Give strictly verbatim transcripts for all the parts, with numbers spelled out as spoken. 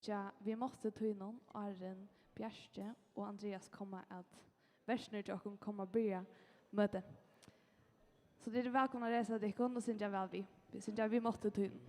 Ja, vit máttu tínum, áðrenn Bjarki og Andreas koma, at vertirnir hjá okkum koma at byrja møtið. So tit eru vælkomin at reisa tykkum og syngja væl við. Vit syngja Vit máttu tínum.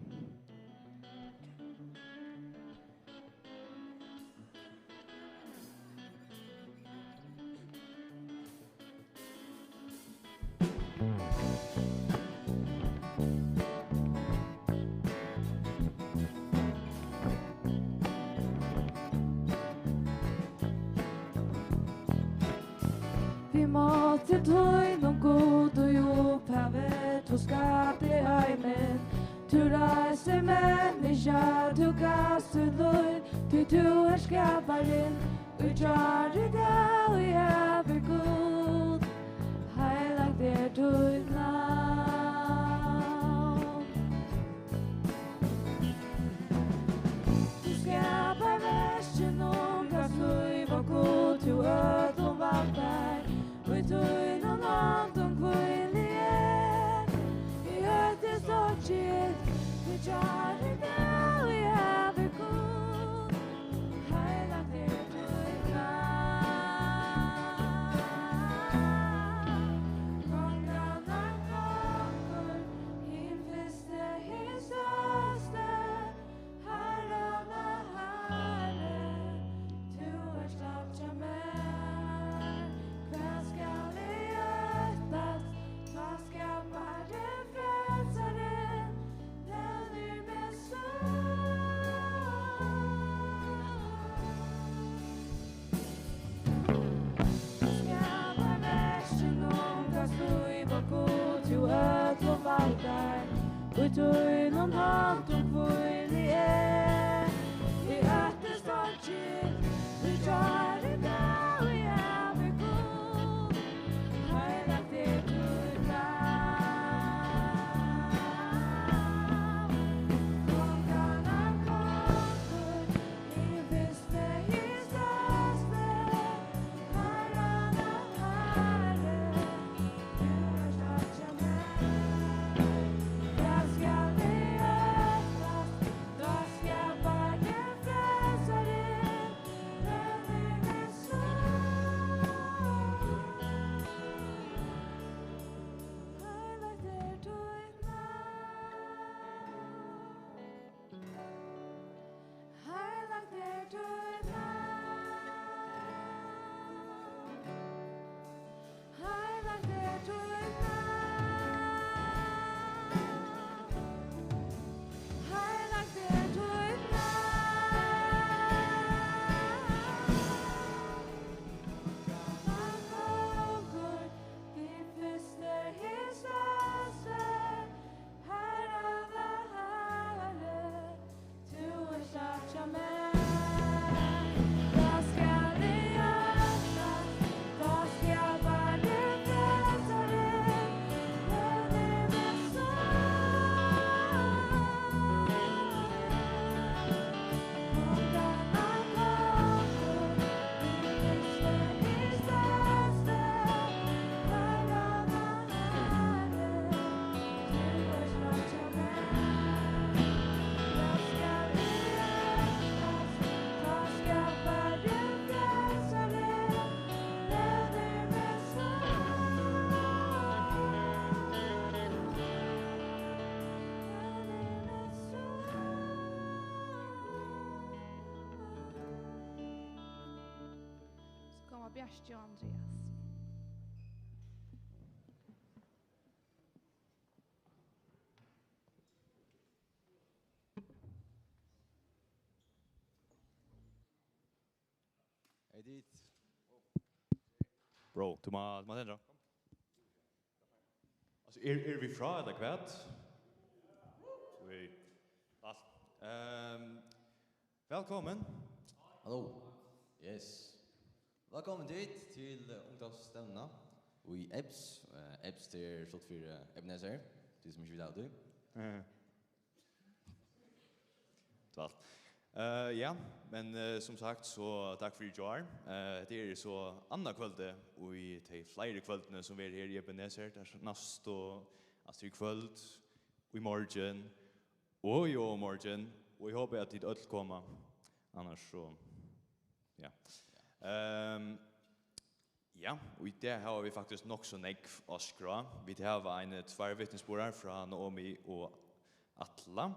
Vit máttu tínum, Gud í upphavi, tú skapti heimin. Tú reisti menniskja, tú gavst títt lív, tí tú ert skaparin. Í gjár, í dag, í ævir, Gud, heilagt er títt navn. Tú skapar verkin, um gavst lív, og Gud, tú øllum valdar. Í tínum hondum hvíli eg, í høtti stokki eg, í gjár, í dag, í ævir, Gud, heilagt er títt navn. Konganna kongur, hin fyrsti, hin størsti, Harranna Harri, tú ert alt hjá mær. Hvat skal eg óttast, tá Skaparin, Frelsarin, nevnir meg so? Skapar verkin, um gavst lív, og Gud, tú øllum valdar. Í tínum hondum hvíli eg, í høtti stokki eg, í gjár, í dag, í ævir, Gud, heilagt er títt navn. Konganna kongur, hin fyrsti, hin størsti, Harranna Harri, tú ert alt hjá mær. Hvat skal eg óttast, tá Skaparin, Frelsarin, nevnir meg so? Heilagt er títt navn. Heilagt er títt navn. Heilagt er títt navn. Heilagt er títt navn. Kongur, hin fyrsti, hin størsti, Harranna Harri, tú ert alt hjá mær. Hvat skal eg óttast, tá Skaparin, Frelsarin, nevnir meg so? So koma Bjarki og Andreas. Hey, dit. Bro, tú má, tú má tendra. Altso, er, er vit frá, ella hvat? Oj. Alt. Ehm, vælkomin. Hallo. Yes. Vælkomin, tit, til, eh, ungdómsstevnuna í Ebs. Eh, Ebs, tað er stutt fyri, eh, Ebenezer, tit sum ikki vita av tí. Eh. Tvalt. Eh, ja, men, eh, sum sagt, so takk fyri í gjár. Eh, hetta er so annað kvøldið í tey fleiri kvøldini, sum verður her í Ebenezer. Tað er næstu, altso, í kvøld, í morgin og í ovurmorgin, og eg hopi, at tit øll koma. Annars so, ja. Ehm, ja, og í dag hava vit faktiskt nokk so nógv á skrá. Vit hava ein, eh, tveir vitnisburðar frá Naomi og Atla,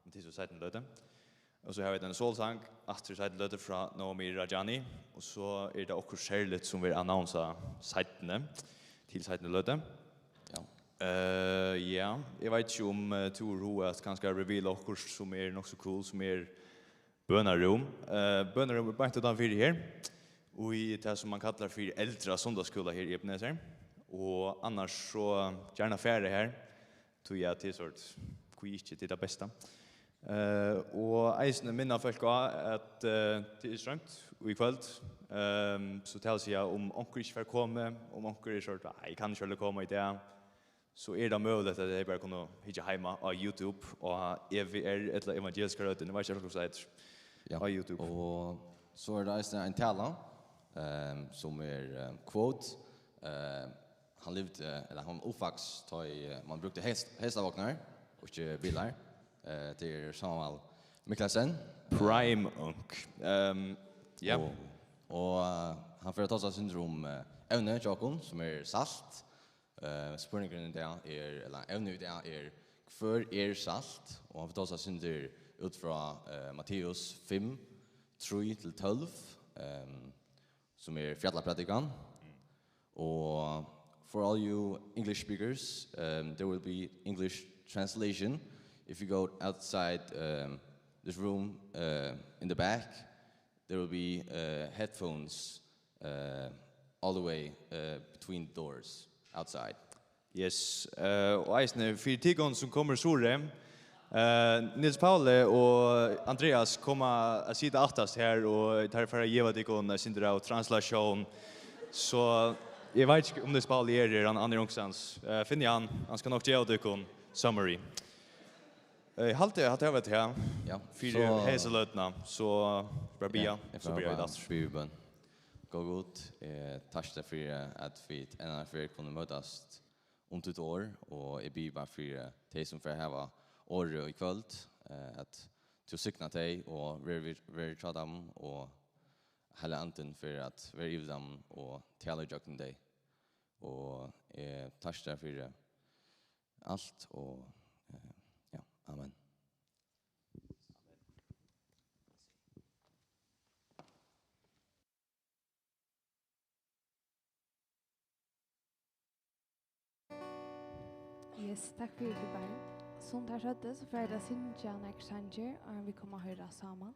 men til so seinni løtu. Og so hava vit ein solsang aftur í seinni løtu frá Naomi Rajani, og so er tað okkurt serligt sum verður annonsað seinni, til seinni løtu. Ja. Eh, ja, eg veit ikki um, eh, tú hevur hug at kanska reveala okkurt sum er nokk so cool, sum er bønarúm. Eh, bønarúm er beint uttan fyri her, og í tað sum man kallar fyri eldra sunnudagsskúla her í Ebenezer. Og annars so gjarna fara her, tí at tað er sort, hví ikki, tað er tað besta. Eh, og eisini minna fólk á, at, eh, tað er stroymt í kvøld. Ehm, so tað vil siga, um onkur ikki fær komið, um onkur er sort, "Nei, eg kann ikki koma í dag", so er tað møguligt, at tey bara kunnu hyggja heima á YouTube, á E V R ella Evangeliska Røddin, eg veit ikki, hvat tað eitur, Ja. á YouTube. Og so er tað eisini ein tala, ehm, sum er, eh, quote. Eh, hann livdi, ella hann uppvaks, tá ið, eh, man brúkti hest-, hestavognar og ikki bilar. Eh, tað er Sámal Mikkelsen. Prime unk. Ehm, ja. Og, og, eh, hann fer at tosa eitt sindur um, eh, evnið hjá okkum, sum er salt. Eh, spurningurin í dag er, ella evnið í dag er, "Hvør er salt?" Og hann fer at tosa eitt sindur út frá, eh, Matteus fimm, trý til tólv, ehm, sum er fjallaprædikan. Og for all you English speakers, um, there will be English translation. If you go outside, um, this room, uh, in the back, there will be, uh, headphones, uh, all the way, uh, between the doors outside. Yes, eh, og eisini fyri tykkum sum koma úr Suðuroy. Eh, Niels Pauli og Andreas koma at sita aftast her, og teir fara at geva tykkum eitt sindur av translatión. So eg veit ikki um Niels Pauli er her, hann, hann er onkustaðni. Eh, finni hann, hann skal nokk geva tykkum summary. Eh, eg haldi, at tað var tað Ja, fyri so hesa løtuna, so bara biðja, eg so fari byrja bara vit aftur. Biðja bøn. Góði Gud, eg takki tær fyri, at vit enn eina ferð kunnu møtast um títt orð, og eg biði bara fyri tey, sum fara hava orðið í kvøld, eh, at tú signar tey og ver, ver, ver hjá teimum, og Heilagi Andin fer at vera yvir teimum og tala ígjøgnum tey. Og eg takki tær fyri alt, og, eh, ja, amen. Yes, takk fyri, Kubai. Sum teir søgdu, so fara vit at syngja nakrar sangir, áðrenn vit koma at hoyra Sámal.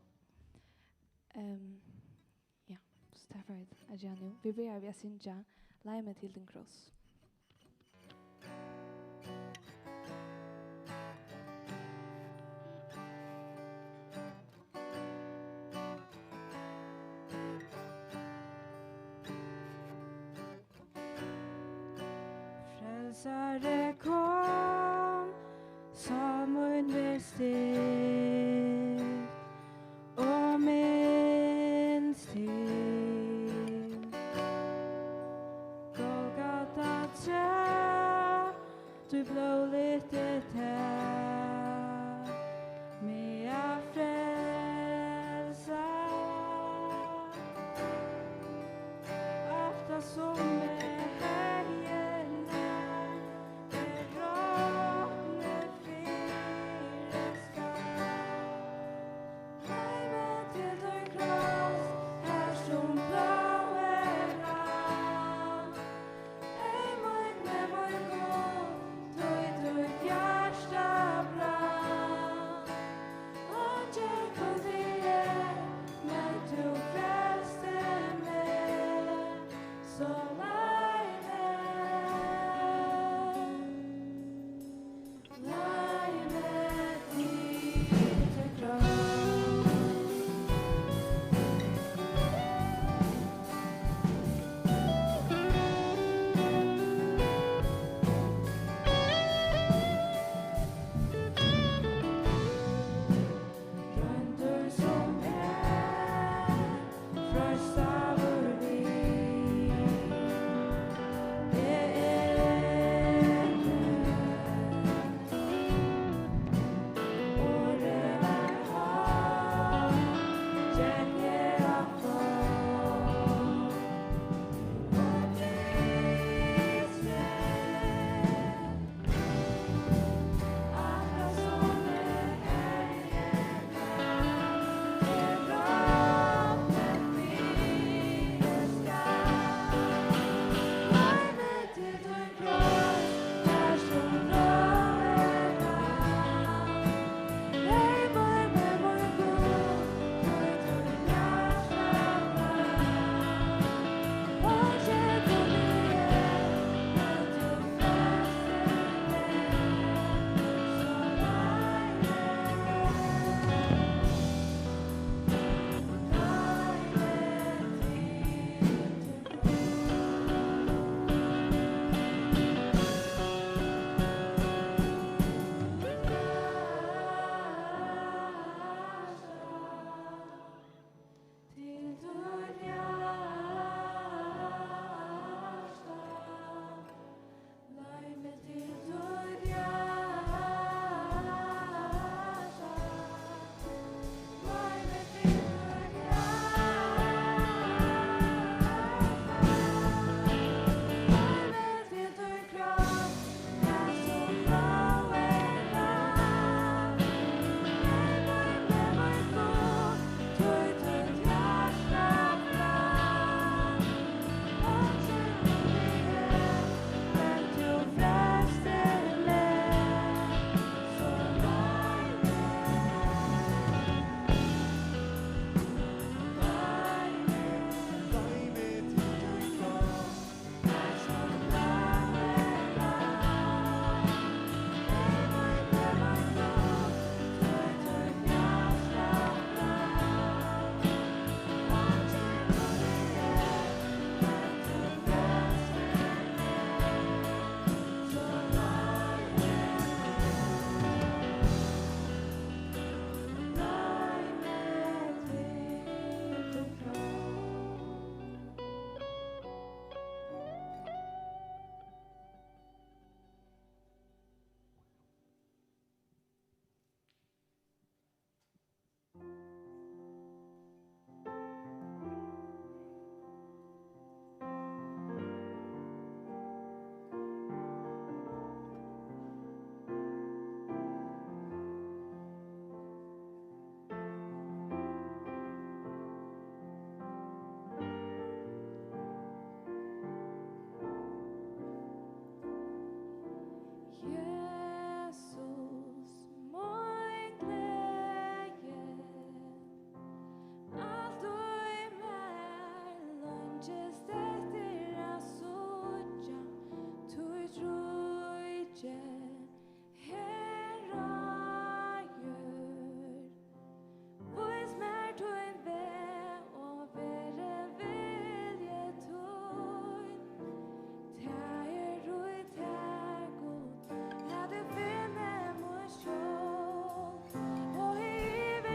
Ehm, ja, so tað fara vit at gera nú. Vit byrja við at syngja Leið meg til tín kross. Frelsari, kom, sál mín, ver still, og minst til Golgata træ, tí blóðligt er tað, meg at frelsa. Alt tað, sum eg hevði nær, er rotnað fyri skatt. Leið meg til tín kross, har sum blóðið rann. Hey mín, hey mín Gud, tí títt hjarta brann. Eingil kom til, men tú frelsti meg. So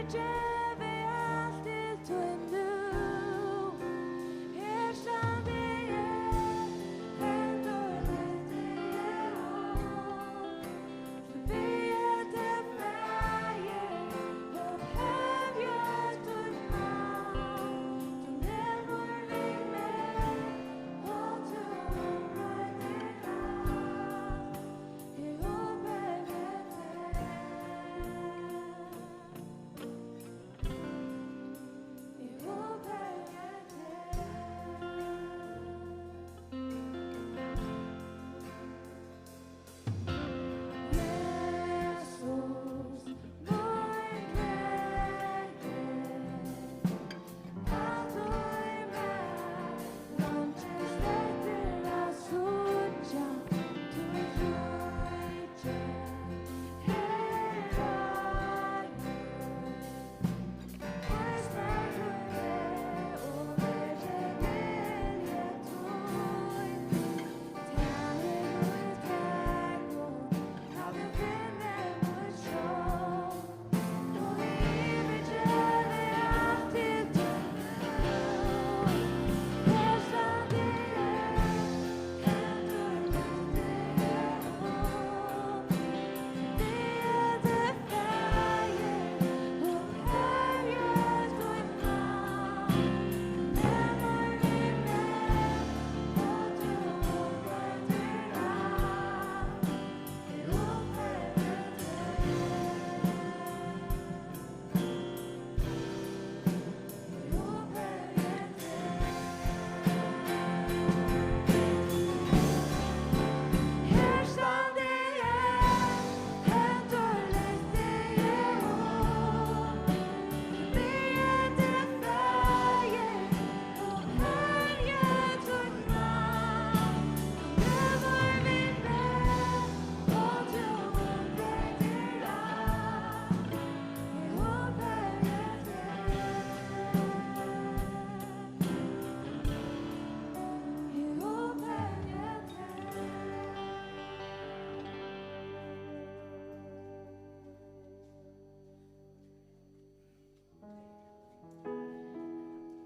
Gevi alt til tín nú. Her standi eg, hendur lyfti eg upp. Biði teg, Faðir, upphøvi títt navn. Tú nemur við meg, og tú umbreytir alt. Eg upphøvi teg.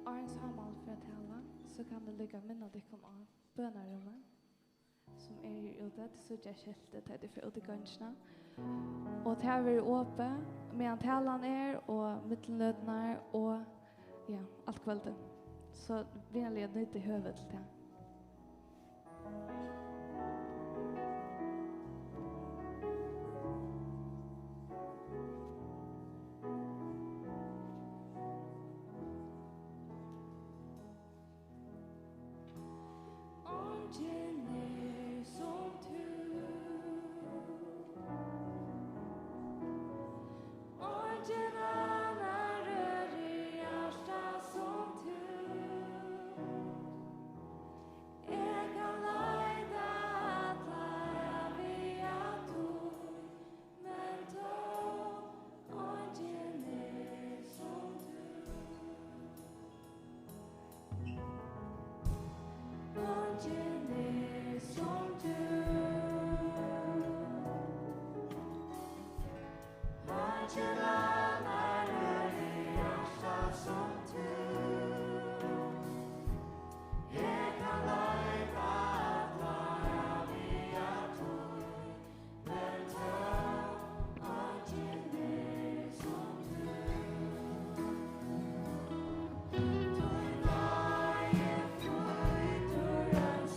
Áðrenn Sámal fer at tala, so kann eg líka minna tykkum á bønarúmið, sum er her úti. Tit síggja skeltið, tá tit fara út í gongina. Og tað verður opið, meðan talan er, og millumløturnar, og, ja, alt kvøldið. So vinarliga nýtið høvið til tað. Eingin er sum tú. Eingin annar rørir hjartað sum tú. Eg kann leita alla ævi aftur, men tó eingin er sum tú. Eingin er sum tú. Eingin annar rørir hjartað sum tú. Eg kann leita alla ævi aftur, men tó eingin er sum tú. Tín náði flýtur eins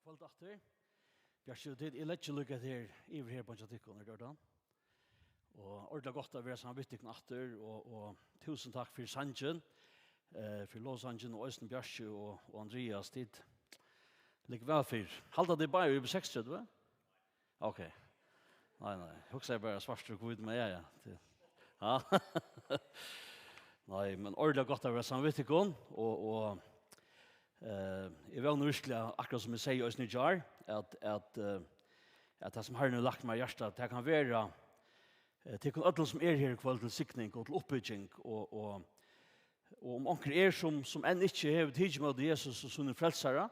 Kvøld aftur. Bjarki og tit, eg leggi líka her yvir her, beiggja tykkum, er tað ordan? Og ordiliga gott at vera saman við tykkum aftur, og, og túsund takk fyri sangin, eh, fyri lovsangin, og eisini Bjarki og, og Andreas, tit liggur væl fyri. Halda tit bara yvir seksogtretivu? Ok. Nei, nei. Hugsaði bara svart og hvítt, men ja, ja. Tað, ja. Nei, men ordiliga gott at vera saman við tykkum, og, og, eh, eg vóni virkiliga, akkurát sum eg segði eisini í gjár, at, at, eh, at tað sum Harrin hevur lagt mær á hjarta, tað kann vera, eh, tykkum øllum sum eru her í kvøld til signing og til uppbygging, og, og, og um onkur er sum, sum enn ikki hevur tikið ímóti Jesus sum sínum frelsara,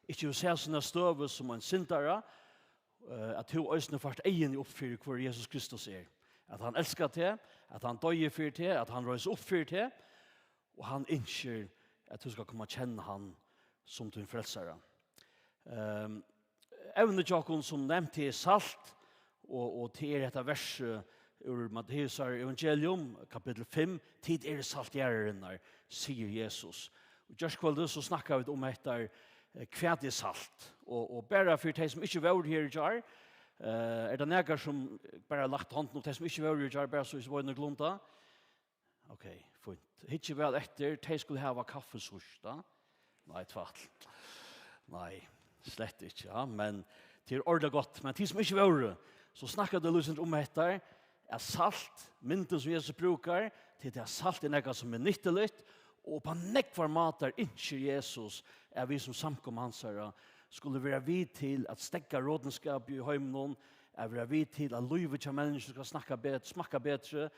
ikki hevur sæð sína støðu sum ein syndara, eh, at tú eisini fært eyguni upp fyri, hvør Jesus Kristus er. At hann elskar teg, at hann doyði fyri teg, at hann reis upp fyri teg, og hann ynskir, at tú skal koma at kenna hann sum tín frelsara. Ehm, evnið hjá okkum, sum nevnt, er salt, og, og tað er hetta vers, eh, úr Matteusar evangelium, kapittul fimm: "Tit eru salt jarðarinnar", sigur Jesus. Og gjárkvøldið, so snakka vit um hetta, eh, hvat er salt? Og, og bara fyri tey, sum ikki vóru her í gjár, eh, er tað nakar, sum bara lagt hondina upp, tey, sum ikki vóru her í gjár, bara so eg veit nøkulunda? Ok, fínt. Hyggið væl eftir, tey skulu hava kaffi síðst, tá? Nei, tvætl. Nei, slett ikki, ja, men tað er ordiliga gott. Men tit sum ikki vóru, so snakka tey líkasum um hetta, at salt, myndin sum Jesus brúkar, til tað, salt er nakað sum er nyttuligt, og upp á nógvar mátar ynskir Jesus, at vit sum samkoma hansara skulu vera við til at steðga rotinskap í heiminum, at vera við til at lívið hjá menniskjum skal snakka bet-, smakka betri,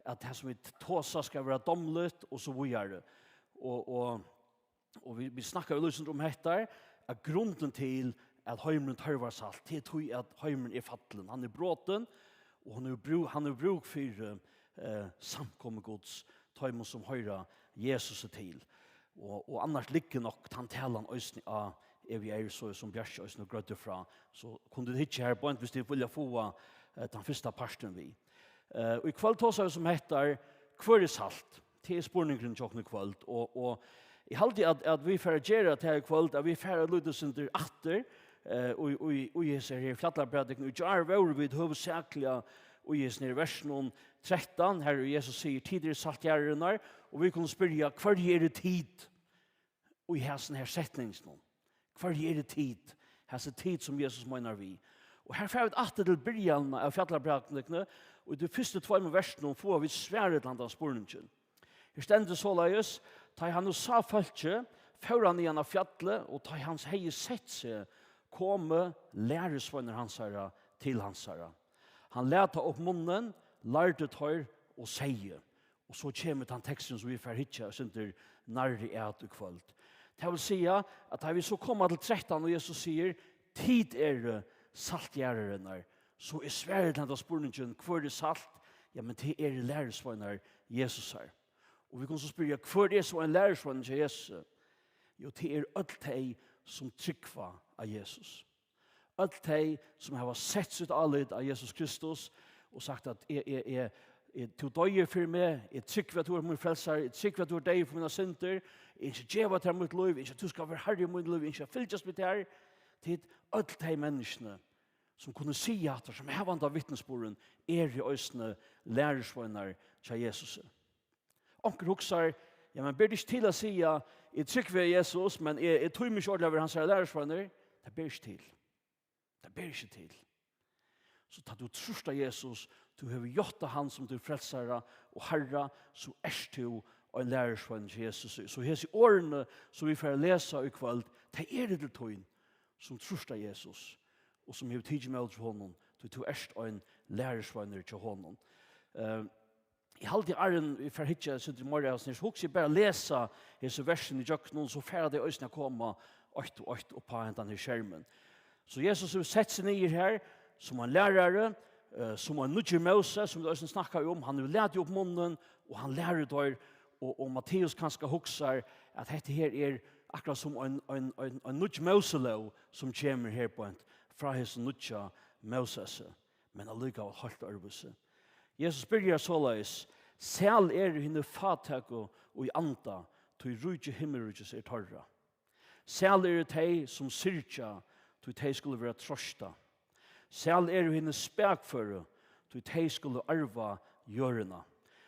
at tað sum vit tosa skal vera dámligt, og so víðari. Og, og, og vit, vit snakka jú líkasum um hetta, at grundin til, at heimurin tørvar salt, tað er tí, at heimurin er fallin, hann er brotin, og hann hevur brú-, hann hevur brúk fyri, eh, samkomu Guds, teimum sum hoyra Jesus til. Og, og annars liggur nokk tann talan eisini á E V R, so sum Bjarki eisini greiddi frá, so kunnu tit hyggja har beint, viss tit vilja fáa, eh, tann fyrsta partin við. Eh, og í kvøld tosa vit um hetta, hvør er salt? Tað er spurningurin hjá okkum í kvøld, og, og eg haldi, at, at vit fara at gera tað í kvøld, at vit fara eitt lítið sindur aftur, eh, í, í, í hesi her fjallaprædikuni. Í gjár vóru vit høvuðsakliga í hesum her versunum trettan, har Jesus sigur: "Tit eru salt jarðarinnar", og vit kunnu spyrja: "Hvørji eru tit?" í hasum her setninginum. Hvørji eru tit? Hasi tit, sum Jesus meinar við. Og her fara vit aftur til byrjanina av fjallaprædikuni, og í tí fyrstu tveimum versunum fáa vit svarið til handan spurningin. Her stendur soleiðis: "Tá ið hann nú sá fólkið, fór hann niðan á fjallið, og tá ið hann hevði sett seg, komu lærisveinar hansara til hansara. Hann læt tá upp munnin, lærdi teir og segði." Og so kemur tann teksturin, sum vit fara at hyggja eitt sindur nærri at í kvøld. Tað vil siga, at tá vit so koma til trettan, og Jesus sigur: "Tit eru salt jarðarinnar", so er svarið til henda spurningin: "Hvør er salt?" Ja, men tað eru lærisveinar Jesusar. Og vit kunnu so spyrja: "Hvør er so ein lærisveinur hjá Jesusi?" Jo, tað eru øll tey, sum trúgva á Jesus. Øll tey, sum hava sett sítt álit á Jesus Kristus og sagt at: "Eg, eg, eg, eg, tú doyði fyri meg, eg trúgvi, at tú ert mín frelsari, eg trúgvi, at tú ert deyður fyri mínar syndir, eg ynski at geva tær mítt lív, eg ynski, at tú skal vera harri í mínum lívi, eg ynski at fylgjast við tær." Tit, øll tey menniskjuni, sum kunnu siga hatta, sum hava handan vitnisburðin, eru eisini lærisveinar hjá Jesusi. Onkur hugsar: "Ja, men ber tað ikki til at siga: 'Eg trúgvi Jesus, men eg, eg tími ikki ordiliga at vera hansara lærisveinur'?" Tað ber ikki til. Tað ber ikki til. So tá tú trýrt á Jesus, tú hevur játtað hann sum tín frelsara og harra, so ert tú ein lærisveinur hjá Jesus. So hesi orðini, sum vit fara at lesa í kvøld, tey eru til tín, sum trýrt á Jesus, og sum hevur tikið ímóti honum, tí tú ert ein lærisveinur hjá honum. Eh, eg haldi, áðrenn vit fara at hyggja eitt sindur meira av hesum, so hugsi eg bara at lesa hesi versini ígjøgnum, so fara tey eisini at koma eitt og eitt upp á hendan her skermin. So Jesus hevur sett seg niður her sum ein lærari, eh, sum ein nýggjur Móses, sum vit eisini snakkaðu um. Hann hevur latið upp munnin, og hann lærir teir, og, og Matteus kanska hugsar at hetta her er akkurát sum ein, ein, ein, ein nýggj Móselóg, sum kemur her beint frá hesum nýggja Mósesi, men allíkavæl heilt øðrvísi. Jesus byrjar soleiðis: "Sæl eru hini fátæku í anda, tí ríki himmiríkis er teirra. Sæl eru tey, sum syrgja, tí tey skulu verða troystað. Sæl eru hini spakføru, tí tey skulu arva jørðina.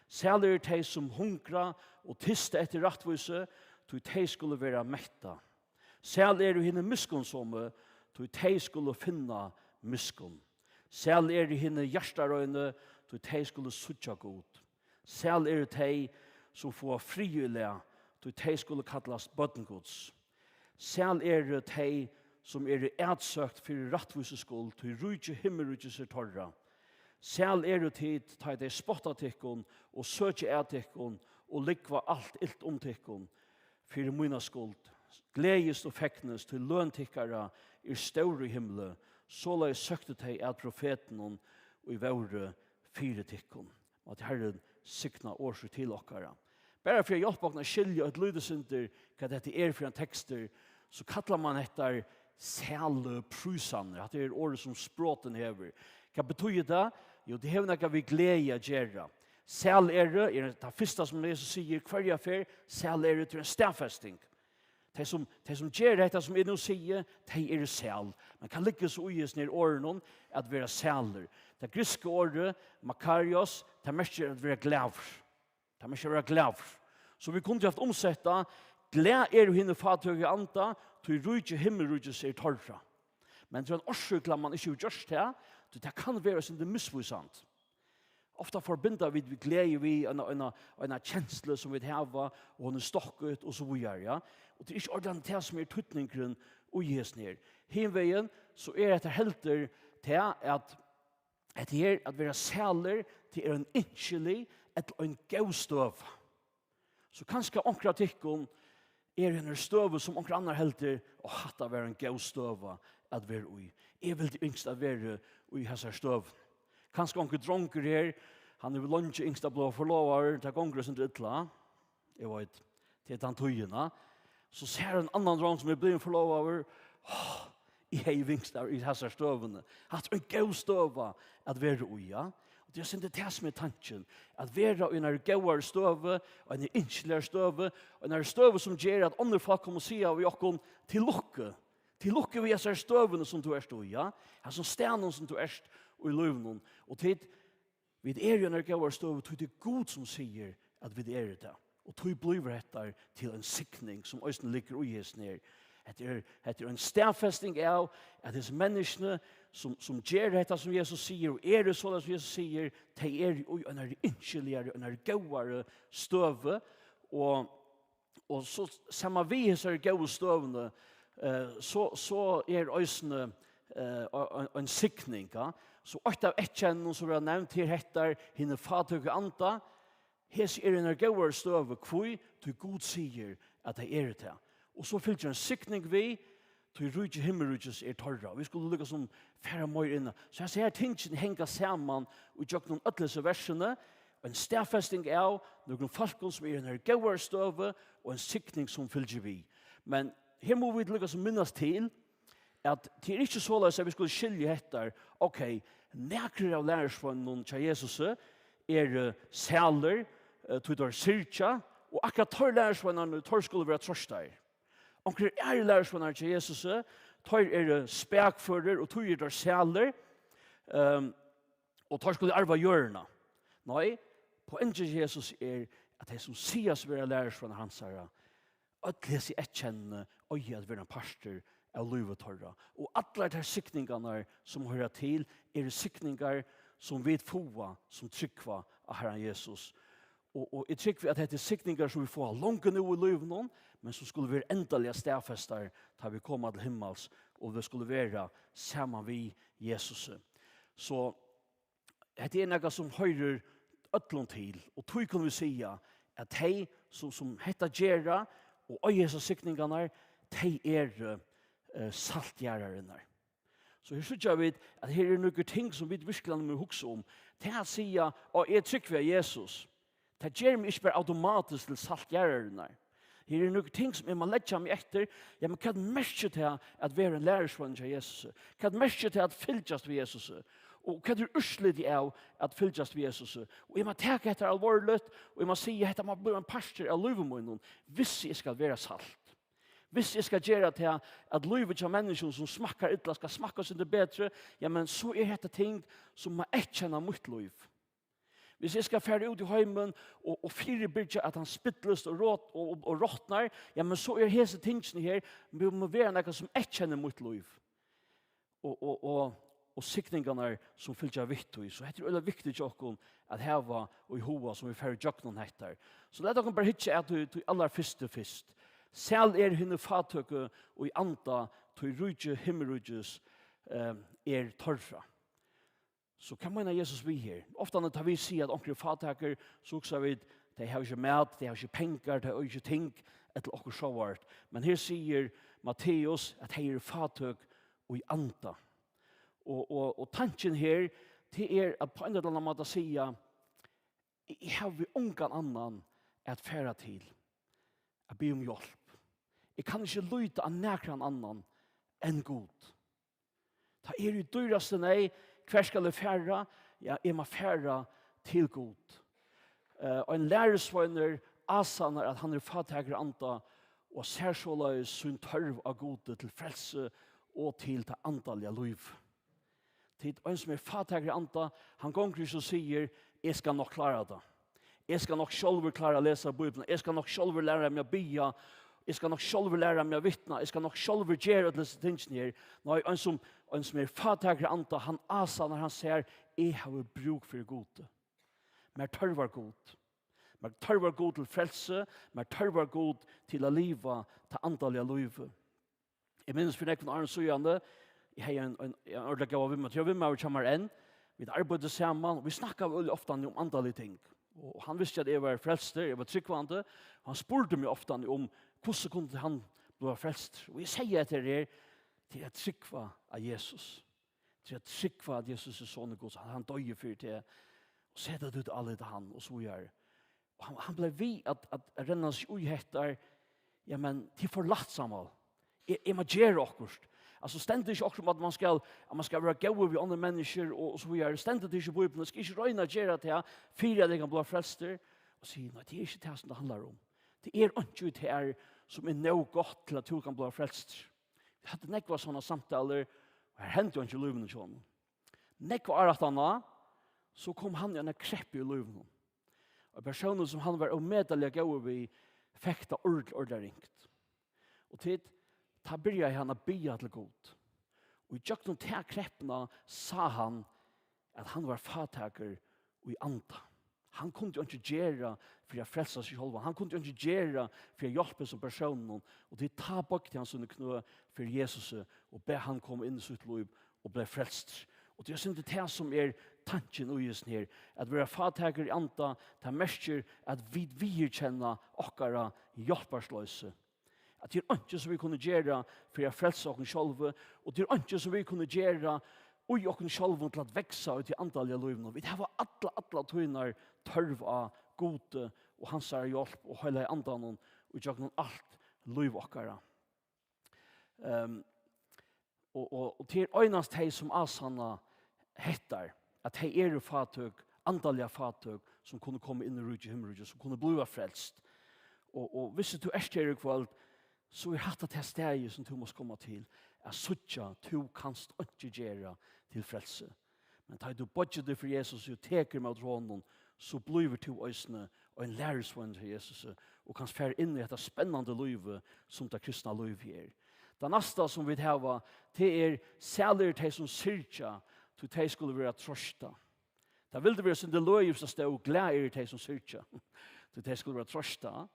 Sæl eru tey, sum hungra og tysta eftir rættvísi, tí tey skulu verða mettað. Sæl eru hini miskunnsomu, tí tey skulu finna miskunn. Sæl eru hini hjartareinu, tí tey skulu síggja Gud. Sæl eru tey, sum fáa frið í lag, tí tey skulu kallast børn Guds. Sæl eru tey, sum eru atsøkt fyri rættvísu skuld, tí ríki himmiríkis er teirra. Sæl eru tit, tá ið tey spotta tykkum og søkja at tykkum og lúgva alt ilt um tykkum fyri mína skuld. Gleðist og fegnist, tí løn tykkara er stór í himli. Soleiðis søktu tey at profetunum, ið vóru fyri tykkum. Og at Harrin signa orð sítt til okkara. Bara fyri at hjálpa okkum at skilja eitt lítið sindur, hvat hetta er fyri ein tekstur, so kallar man hetta sælu prísarnir. Hatta er orðið, sum sprotin hevur. Hvat betýðir tað? Jú, tað hevur nakað við gleði at gera. Sæl eru, er tað fyrsta, sum Jesus sigur, hvørja ferð, sæl eru, til ein staðfesting. Tey, sum, tey, sum gera hetta, sum eg nú sigi, tey eru sæl. Men hvat liggur so í hesum her orðunum, at vera sælur? Tað grikska orðið, makarios, tað merkir at vera glaður. Tað merkir at vera glaður. So vit kundu havt umsett tað: Glað eru hini fátøku í anda, tí ríki himmiríkis er teirra. Men tað er ein orsøk til, at man ikki hevur gjørt tað, tí tað kann vera eitt sindur misvísandi. Ofta forbinda vit, vit gleði við eina, eina, eina kenslu, sum vit hava, og hon er stokkut, og so víðari, ja. Og tað er ikki ordiliga tað, sum er týdningurin í hesum her. Hin vegin, so er hetta heldur tað, at hetta her, at vera sælur, tað er ein ynskilig ella ein góð støða. So kanska onkur av tykkum er í einari støðu, sum onkur annar heldur, og hatta var ein góð støða at vera í. Eg vildi ynskt at vera í hasari støðu. Kanska onkur drongur her, hann hevur leingi ynskt at blíva forlovaður, tað gongur eitt sindur illa. Eg veit, tað er tann tíðina. So sær ein annan drong, sum er blivin forlovaður. Áh, eg hevði ynskt at vera í hasari støðuni. Hatta er ein góð støða at vera í, ja. Og tað er eitt sindur tað, sum er tankin, at vera í einari góðari støðu, og einari ynskiligari støðu, og einari støðu, sum ger, at onnur fólk koma og siga við okkum: Til lukku. Til lukku við hesari støðuni, sum tú ert í, ja. Hasum staðnum, sum tú ert í lívinum. Og tit, vit eru í einari góðari støðu, tí tað er Gud, sum sigur, at vit eru tað. Og tí blívur hetta til ein signing, sum eisini liggur í hesum her. Hetta er, hetta er ein staðfesting av, at hesi menniskjuni, sum, sum ger hetta, sum Jesus sigur, og eru soleiðis, sum Jesus sigur, tey eru í einari ynskiligari, einari góðari støðu, og, og so saman við hesari góðu støðuni, eh, so, so er eisini, eh, ein, ein signing, ja. So eitt av eyðkennunum, sum verða nevnd her, hetta er hini fátøku anda, hesi eru í einari góðari støðu, hví? Tí Gud sigur, at tey eru tað. Og so fylgir ein signing við, tí ríki himmiríkis er teirra. Vit skulu líka sum fara meir inn á. So hesi her tingini hanga saman í gjøgnum øll hesi versini. Ein staðfesting av nøkrum fólkum, sum eru í einari góðari støðu, og ein signing, sum fylgir við. Men her mugu vit líka sum minnast til, at tað er ikki soleiðis, at vit skulu skilja hetta. Ok, nakrir av lærisveinunum hjá Jesusi eru sælir, eh, tí teir syrgja, og akkurát teir lærisveinarnir, teir skulu vera troystaðir. Onkrir aðrir lærisveinar hjá Jesusi, teir eru spakførir, og tí eru teir sælir, ehm, og teir skulu arva jørðina. Nei, poengið hjá Jesus er, at tey, sum siga seg vera lærisveinar hansara, øll hesi eyðkennini eiga at vera ein partur av lívi teirra. Og allar tær signingarnar, sum hoyra til, eru signingar, sum vit fáa, sum trúgva á Harran Jesus. Og, og eg trúgvi, at hetta eru signingar, sum vit fáa longu nú í lívinum, men sum skulu vera endaliga staðfestar, tá vit koma til himmals, og vit skulu vera saman við Jesusi. So hetta er nakað, sum hoyrir øllum til, og tí kunnu vit siga, at tey, sum, sum hetta gera, og eiga hesar signingarnar, tey eru, eh, saltjarðarinnar. So her síggja vit, at her eru nøkur ting, sum vit virkuliga mugu hugsa um. Tað at siga, "Á, eg trúgvi á Jesus", tað ger meg ikki bara automatiskt til saltjarðarinnar. Her eru nøkur ting, sum eg má leggja meg eftir. Ja, men hvat merkir tað at vera ein lærisveinur hjá Jesusi? Hvat merkir tað at fylgjast við Jesusi? Og hvat er úrslitið av at fylgjast við Jesusi? Og eg má taka hetta alvorligt, og eg má siga, hetta má blíva ein partur av lívi mínum, hvis eg skal vera salt. Hvis eg skal gera tað, at lívið hjá menniskjum, sum smakkar illa, skal smakka eitt sindur betri, ja, men so er hetta ting, sum má eyðkenna mítt lív. Hvis eg skal fara út í heimin og, og fyribyrgja, at hann spillist og rot-, og, og, og rotnar, ja, men so er hesi tingini her, men má vera nakað, sum eyðkennir mítt lív. Og, og, og, og signingarnar, sum fylgja við tí. So hetta er øgiliga viktigt hjá okkum at hava í huga, sum vit fara ígjøgnum hetta. So lat okkum bara hyggja at tí, tí allarfyrstu fyrst. Sæl eru hini fátøku í anda, tí ríki himmiríkis, eh, er teirra. So hvat meinar Jesus við her? Ofta, tá vit siga, at onkur er fátækur, so hugsa vit, tey hava ikki mat, tey hava ikki pengar, tey eiga ikki ting, ella okkurt sovorðið. Men her sigur Matteus, at tey eru fátøk í anda. Og, og, og tankin her, tað er at á ein ella annan máta siga, eg, eg havi ongan annan at fara til, at biðja um hjálp. Eg kann ikki líta á nakran annan enn Gud. Tá eg eri í dýrasti neyð, hvar skal eg fara? Ja, eg má fara til Gud. Eh, ein lærisveinur ásannar, at hann er fátækur í anda, og sær soleiðis sín tørv á Gudi til frelsu og til tað andaliga lív. Tit, ein sum er fátækur í anda, hann gongur ikki og sigur, eg skal nokk klára tað. Eg skal nokk sjálvur klára at lesa Bíbliuna. Eg skal nokk sjálvur læra meg at biðja. Eg skal nokk sjálvur læra meg at vitna. Eg skal nokk sjálvur gera øll hesi tingini her. Nei, ein sum, ein sum er fátækur í anda, hann ásannar, hann sær, eg havi brúk fyri Gudi. Mær tørvar Gud. Mær tørvar Gud til frelsu. Mær tørvar Gud til at liva tað andaliga lívið. Eg minnist fyri nógvum árum síðani, eg hevði ein, ein, ein ordiliga góðan vinmann, tað er vinmaður hjá mær enn. Vit arbeiddu saman, og vit snakkaðu øgiliga ofta um andalig ting. Og hann visti, at eg var frelstur, eg var trúgvandi, og hann spurdi meg ofta um, hvussu kundi hann blíva frelstur. Og eg segði, at tað er, tað er at trúgva á Jesus. Tað er at trúgva, at Jesus er sonur Guds, at hann doyði fyri teg, og seta títt álit á hann, og so víðari. Og hann, hann bleiv við at, at, at renna seg í hetta. Ja, men tað er for lætt, Sámal. Eg, eg má gera okkurt. Altso, stendur ikki okkurt um, at man skal, at man skal vera góður við onnur menniskju og, og so víðari? Stendur tað ikki í Bíbliuni? Skal eg ikki royna at gera tað fyri at eg kann blíva frelstur? Og sigur, nei, tað er ikki tað, sum tað handlar um. Tað er einki í tær, sum er nóg gott til, at tú kann blíva frelstur. Vit høvdu nógvar sovorðnar samtalur, og har hendi einki í lívinum hjá honum. Nógv ár aftaná, so kom hann í eina kreppu í lívinum. Og persónurin, sum hann var ómetaliga góður við, fekk tað ordiliga, ordiliga ringt. Og tit, tá byrjaði hann at biðja til Gud. Og í gjøgnum ta kreppuna sá hann, at hann var fátækur í anda. Hann kundi einki gera fyri at frelsa seg sjálvan. Hann kundi einki gera fyri at hjálpa hesum persóninum. Og tí tá boygdi hann síni knø fyri Jesusi og bað hann koma inn í sítt lív og bleiv frelstur. Og tað er eitt sindur tað, sum er tankin í hesum her. At vera fátækur í anda, tað merkir, at vit viðurkenna okkara hjálparsloysi. At tað er einki, sum vit kunnu gera fyri at frelsa okkum sjálvi, og tað er einki, sum vit kunnu gera í okkum sjálvum til at vaksa í tí andaliga lívinum. Vit hava alla, alla tíðina tørv á Gudi og hansara hjálp og Heilaga Andanum í gjøgnum alt lív okkara. Ehm, og, og, og tað er einans tey, sum ásanna hetta, at tey eru fátøk, andaliga fátøk, sum kunnu koma inn í ríki himmiríkis, sum kunnu blíva frelst. Og, og viss tú ert her í kvøld, so er hatta tað staðið, sum tú mást koma til, at síggja, tú kanst einki gera til frelsi. Men tá tú boyggir teg fyri Jesus og tekur ímóti honum, so blívur tú eisini ein lærisveinur hjá Jesusi og kanst fara inn í hetta spennandi lívið, sum tað kristna lívið er. Tað næsta, sum vit hava, tað er, sælir eru tey, sum syrgja, tí tey skulu verða troystað. Tað vildi verið eitt sindur løgið, viss tað stóð, glað eru tey, sum syrgja, tí tey skulu verða troystað.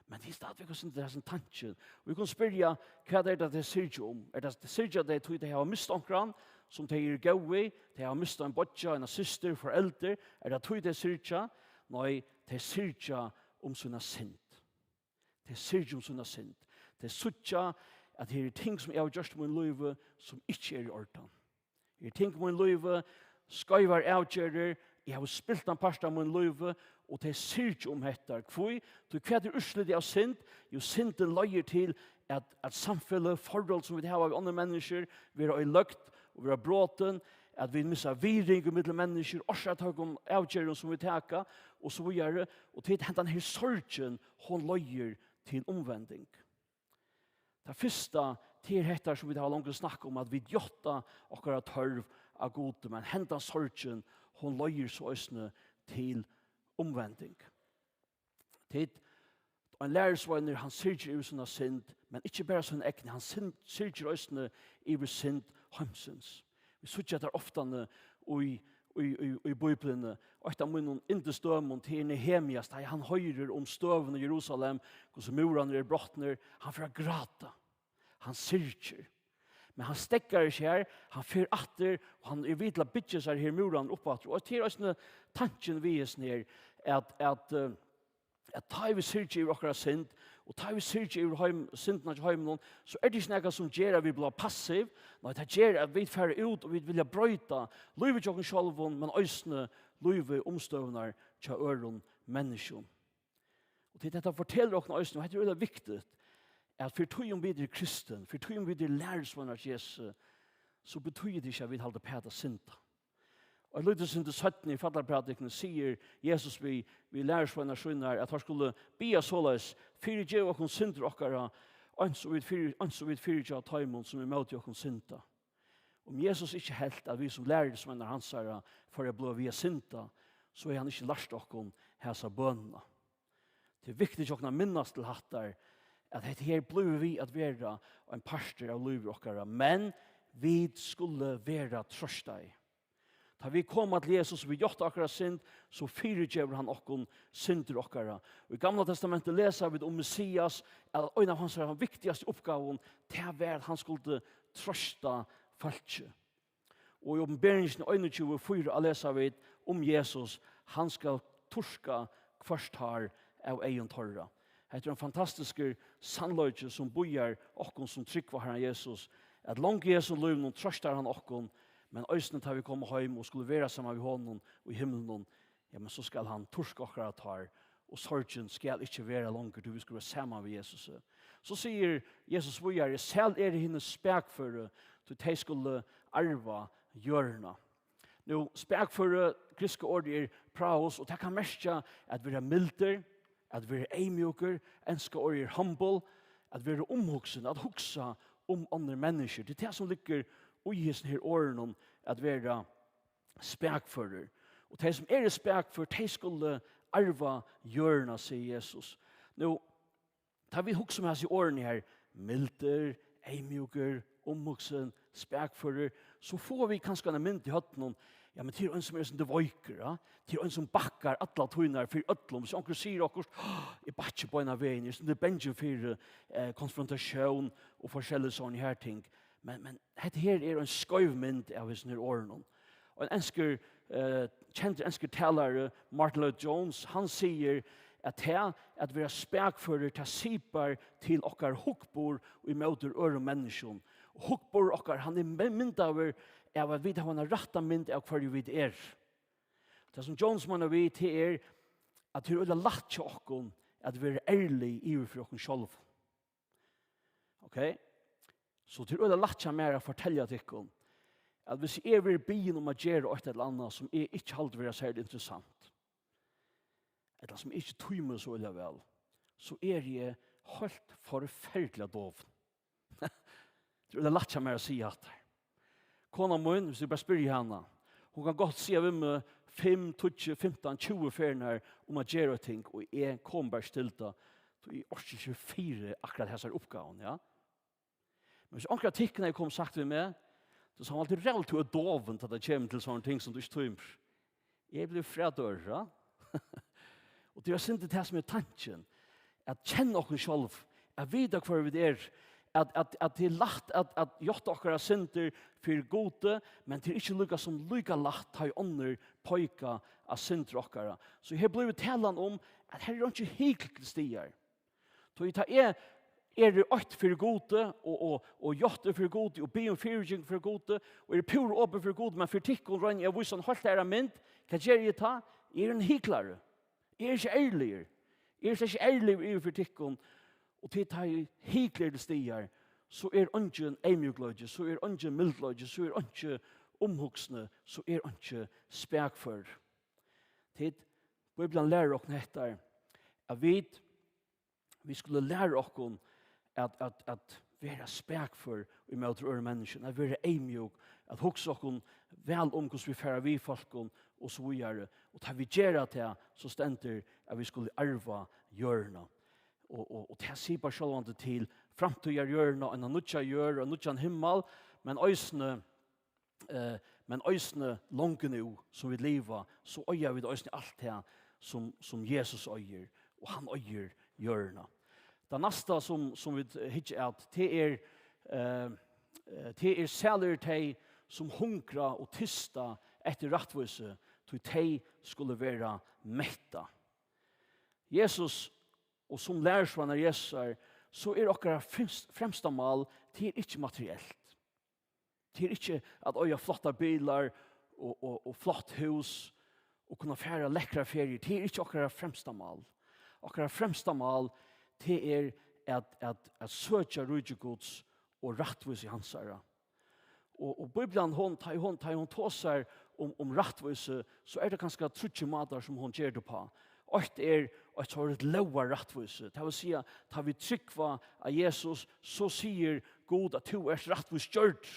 Men tað er stadigvæk eitt sindur hesin tankin. Og vit kunnu spyrja, hvat er tað, tey syrgja um? Er tað, tey syrgja tey, tí tey hava mist onkran, sum tey eru góð við? Tey hava mist ein beiggja, eina systur, foreldur. Er tað tí, tey syrgja? Nei, tey syrgja um sína synd. Tey syrgja um sína synd. Tey síggja, at her eru ting, sum eg havi gjørt í mínum lívi, sum ikki eru í ordan. Her eru ting í mínum lívi, skeivar avgerðir, eg havi spilt ein part av mínum lívi, og tey syrgja um hetta. Hví? Tí hvat er úrslitið av synd? Jú, syndin leiðir til, at, at samfeløg, forhold, sum vit hava við onnur menniskju, verða oyðiløgd og verða brotin, at vit missa virðing ímillum menniskju, orsakað av avgerðum, sum vit taka, og so víðari. Og tí hendan her sorgin, hon leiðir til umvending. Tað fyrsta, tað er hetta, sum vit hava longu snakkað um, at vit játta okkara tørv á Gudi, men hendan sorgin, hon leiðir so eisini til umvending. Tit, ein lærisveinur, hann syrgir yvir sína synd, men ikki bara sína egnu, hann syn-, syrgir eisini yvir synd heimsins. Vit síggja tað oftani í, í, í, í Bíbliuni. Eitt av mínum yndisdømum, tað er Nehemias, tá hann hoyrir um støðuna í Jerusalem, hvussu múrarnir eru brotnir, hann fer at gráta. Hann syrgir. Men hann steðgar ikki har, hann fer aftur, og hann er við til at byggja sær her múrarnar upp aftur. Og tað er eisini tankin við hesum her, at, at, eh, at tá vit syrgja yvir okkara synd, og tá vit syrgja yvir heim, syndina hjá heiminum, so er tað ikki nakað sum ger at vit blíva passiv, nei, tað ger at vit fara út og vit vilja broyta lívið hjá okkum sjálvum, men eisini lívið, umstøðurnar hjá øðrum menniskjum. Og til hetta fortelur okkum eisini, og hetta er øgiliga viktigt, at fyri tí um vit eru kristin, fyri tí um vit eru lærisveinar Jesu, so betýðir tað ikki, at vit halda uppat at synda. Og eitt lítið sindur seinni í fallaprædikuni sigur Jesus við, við lærisveinar sínar, at teir skulu biðja soleiðis: Fyrigev okkum syndir okkara, eins og vit fyri-, eins og vit fyrigeva teimum, sum ímóti okkum synda. Um Jesus ikki helt, at vit sum lærisveinar hansara fóru at blíva við at synda, so hevði hann ikki lært okkum hasa bønina. Tað er viktigt hjá okkum at minnast til hattar, at hetta her blívur við at vera ein partur av lívi okkara, men vit skulu vera troystaði. Tá vit koma til Jesus og vit játta okkara synd, so fyrigevur hann okkum syndir okkara. Og í Gamla Testamenti lesa vit um Messias, at ein av hansara viktigastu uppgávum, tað var, at hann skuldi troysta fólkið. Og í Opinberingini einogtjúgu fýra lesa vit um Jesus: Hann skal turka hvørt tár av eygum teirra. Hetta er ein fantastiskur sannleiki, sum bíðar okkum, sum trúgva Harran Jesus, at longu í hesum lívinum troystar hann okkum, men eisini tá vit koma heim og skulu vera saman við honum í himlunum, ja, men so skal hann turka okkara tár, og sorgin skal ikki vera longur, tí vit skulu vera saman við Jesusi. So sigur Jesus víðari: Sæl eru hini spakføru, tí tey skulu arva jørðina. Nú, spakføru, grikska orðið er praos, og tað kann merkja at vera mildur, at vera eyðmjúkur, enska orðið er humble, at vera umhugsin, at hugsa um onnur menniskju. Tað er tað, sum liggur í hesum her orðunum, at vera spakførur. Og tey, sum eru spakfør, tey skulu arva jørðina, sigur Jesus. Nú, tá vit hugsa um hasi orðini her, mildur, eyðmjúkur, umhugsin, spakførur, so fáa vit kanska eina mynd í høvdinum: Ja, men tað er ein, sum er eitt sindur veikur, ja? Tað er ein, sum bakkar alla tíðina fyri øllum. So onkur sigur okkurt: Eg bakki beinan vegin, eg eri eitt sindur bangin fyri, eh, konfrontatión og forskellig sånn her ting. Men, men hetta her er ein skeiv mynd av hesum her orðunum. Og ein enskur, eh, kendur enskur talari, Martyn Lloyd-Jones, hann sigur, at tað at vera spakførur, tað sipar til okkara hugburð ímóti øðrum menniskjum. Og hugburður okkara, hann er my-, myndaður av, at vit hava eina rætta mynd av, hvørji vit eru. Tað, sum Jones meinar við, tað er, at tað er øgiliga lætt hjá okkum at vera ærlig yvir fyri okkum sjálvum. Ok? So tað er øgiliga lætt hjá mær at fortelja tykkum, at viss eg verði biðin um at gera eitt ella annað, sum eg ikki haldi vera serliga interessant, ella sum eg ikki tími so øgiliga væl, so eri eg heilt forferdiliga dovin. Tað er øgiliga lætt hjá mær at siga hatta. Kona mín, viss eg bara spyrji hana, hon kann gott siga við meg fimm, tíggju, fimtan, tjúgu ferðirnar um at gera eitt ting, og eg komi bara ikki til tað, tí eg orki ikki fyri akkurát hesar uppgávur, ja. Men viss onkur av tykkum hevði komið og sagt við meg, tú, Sámal, tú ræðuliga, tú ert dovin, tá tað kemur til sovorðin ting sum tú ikki tímir. Eg blívi fræddur, ja. Og tað er eitt sindur tað sum er tankin, at kenna okkum sjálv, at vita hvør vit eru, at, at, at tað er lætt at, at játta okkara syndir fyri Gudi, men tað er ikki líka sum líka lætt, tá ið onnur peika á syndir okkara. So her blívur talan um, at her er einki hikl til staðar. Tí tá eg eri eitt fyri Gudi og, og, og játti fyri Gudi og biði um fyrigeving fyri Gudi og eri púra opin fyri Gudi, men fyri tykkum royni eg at vísa eina heilt aðra mynd, hvat geri eg tá? Eg eri ein hyklari. Eg eri ikki ærligur. Eg eri slett ikki ærligur yvir fyri tykkum. Og tí tá ið hikl er til staðar, so er eingin eyðmjúkleiki, so er eingin mildleiki, so er einki umhugsni, so er einki spakførur. Tit, Bíblian lærir okkum hetta, at vit, vit skulu læra okkum at, at, at vera spakfør ímóti øðrum menniskjum, at vera eyðmjúk, at hugsa okkum væl um, hvussu vit fara við fólkum og so víðari. Og tá vit gera tað, so stendur, at vit skulu arva jørðina. Og, og, og tað sipar sjálvandi til framtíðarjørðina, eina nýggja jørð og ein nýggjan himmal, men eisini, eh, men eisini longu nú, sum vit liva, so eiga vit eisini alt tað, sum, sum Jesus eigur, og hann eigur jørðina. Tað næsta, sum, sum vit hyggja at, tað er, eh, eh, tað er, sælir eru tey, sum hungra og tysta eftir rættvísi, tí tey skulu vera mettað. Jesus, og sum lærisveinar Jesusar, so er okkara fremst-, fremsta mál, tað er ikki materielt. Tað er ikki at eiga flottar bilar og, og, og flott hús og kunna fara lekkrar feriur. Tað er ikki okkara fremsta mál. Okkara fremsta mál, tað er at, at, at søkja ríki Guds og rættvísi hansara. Og, og Bíblian, hon, tá ið hon, tá ið hon tosar um, um rættvísi, so er tað kanska tríggir mátar, sum hon ger tað uppá. Eitt er eitt sovorðið lógarrættvísi. Tað vil siga, tá vit trúgva á Jesus, so sigur Gud, at tú ert rættvísgjørd.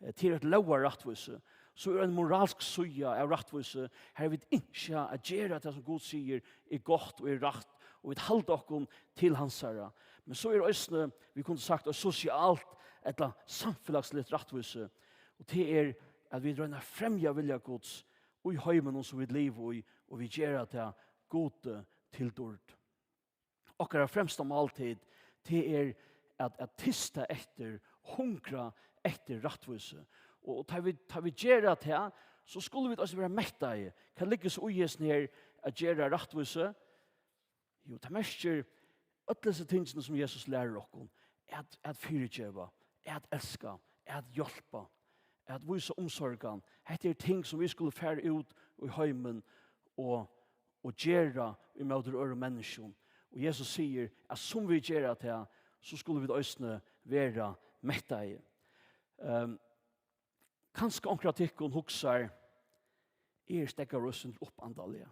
Eh, tað er eitt lógarrættvísi. So er ein moralsk síða av rættvísi, har vit ynskja at gera tað, sum Gud sigur er gott og er rætt, og vit halda okkum til hansara. Men so er eisini, vit kundu sagt, eitt sosialt ella samfelagsligt rættvísi. Og tað er, at vit royna at fremja vilja Guds í heiminum, sum vit liva í, og vit gera tað Gudi til dýrd. Okkara fremsta máltíð, tað er at, at tysta eftir, hungra eftir rættvísi. Og, og tá vit, tá vit gera tað, so skulu vit eisini vera mettaði. Hvat liggur so í hesum her at gera rættvísi? Jú, tað merkir øll hesi tingini, sum Jesus lærir okkum, at, at fyrigeva, at elska, at hjálpa, at vísa umsorgan. Hetta er ting, sum vit skulu fara út í heimin og, og gera ímóti øðrum menniskjum. Og Jesus sigur, at sum vit gera tað, so skulu vit eisini vera mettaði. Ehm, kanska onkur av tykkum hugsar, eg eri steðgaður eitt sindur upp andaliga.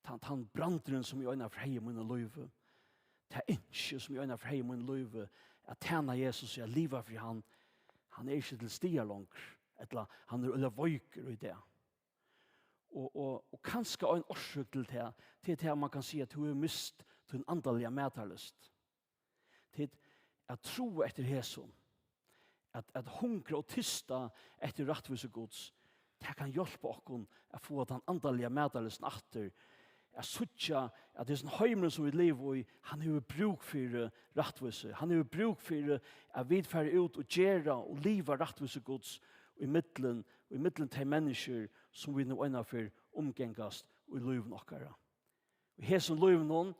Tann, tann brandurin, sum eg einaferð hevði í mínum lívi, tað ynski, sum eg einaferð hevði í mínum lívi, at tæna Jesus, at liva fyri hann, hann er ikki til staðar longur, ella hann er øgiliga veikur í dag. Og, og, og kanska ein orsøk til tað, til tað, at man kann siga, at tú hevur mist tín andaliga matarlyst. Tit, at trúa eftir hesum, at, at hungra og tysta eftir rættvísi Guds, tað kann hjálpa okkum at fáa tann andaliga matarlystin aftur, at síggja, at hesin heimurin, sum vit liva í, hann hevur brúk fyri rættvísi. Hann hevur brúk fyri, at vit fara út og gera og liva rættvísi Guds í millum, í millum tey menniskjur, sum vit nú einaferð umgangast í lívinum okkara. Í hesum lívinum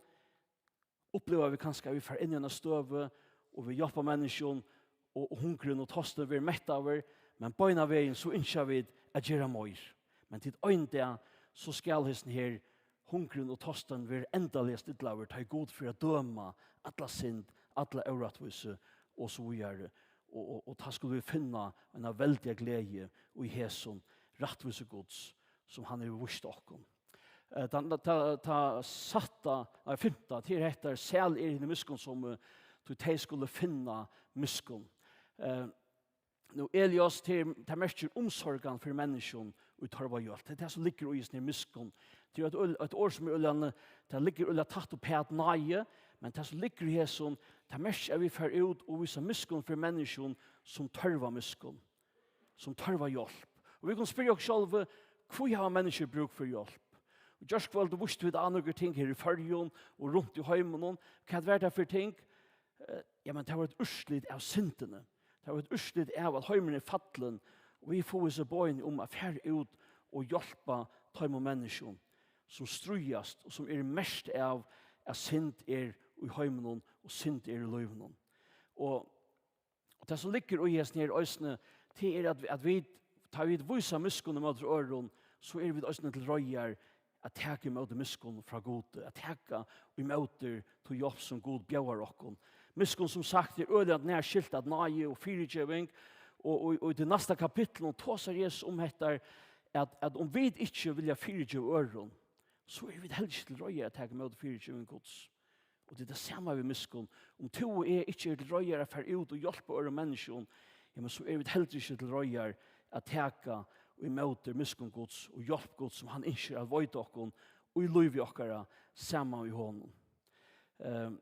uppliva vit kanska, at vit fara inn í eina støðu, og vit hjálpa menniskjum, og, og hungrin og tostin verður mettaður, men beinanvegin so ynskja vit at gera meir. Men tit, ein dag, so skal hesin her hungrin og tostin verða endaliga stillaður, tá ið Gud fer at døma alla synd, alla órættvísi og so víðari. Og, og, og tá skulu vit finna eina veldiga gleði í hesum rættvísi Guds, sum hann hevur víst okkum. Eh, ta, ta, ta sætta, nei, fimta, til hetta, sæl eru hini miskunnsomu, tí tey skulu finna miskunn. Eh, nú, Elias, til, tað merkir umsorgan fyri menniskjum í tørvi á hjálp. Tað er tað, sum liggur í hesum her miskunn. Tað er eitt øl-, eitt orð, sum er øgiliga, tað liggur øgiliga tætt uppat náði, men tað, sum liggur í hesum, tað merkir, at vit fara út og vísa miskunn fyri menniskjum, sum tørva miskunn, sum tørva hjálp. Og vit kunnu spyrja okkum sjálv, hví hava menniskjur brúk fyri hjálp? Og gjárkvøldið vístu vit á nøkur ting her í Føroyum og runt í heiminum. Hvat var tað fyri ting? Eh, ja, men tað var eitt úrslit av syndini. Tað var eitt úrslit av, at heimurin er fallin, og vit fáa hesi boðini um at fara út og hjálpa teimum menniskjum, sum stríðast og sum eru merkt av, at synd er í heiminum og synd er í lívinum. Og Og tað, sum liggur í hesum her eisini, tað er, at, at vit, tá vit vísa miskunn ímóti øðrum, so eru vit eisini til reiðar at taka ímóti miskunn frá Gudi, at taka ímóti tí hjálp, sum Gud bjóðar okkum. Miskunn, sum sagt, er øgiliga nærskilt at náði og fyrigeving, og, og, og í tí næsta kapitlinum tosar Jesus um hetta, at, at um vit ikki vilja fyrigeva øðrum, so eru vit heldur ikki til reiðar at taka ímóti fyrigeving Guds. Og tað er tað sama við miskunn. Um tú og eg ikki eru til reiðar at fara út og hjálpa øðrum menniskjum, ja, men so eru vit heldur ikki til reiðar at taka ímóti miskunn Guds og hjálp Guds, sum hann ynskir at veita okkum í lívi okkara saman við honum. Ehm,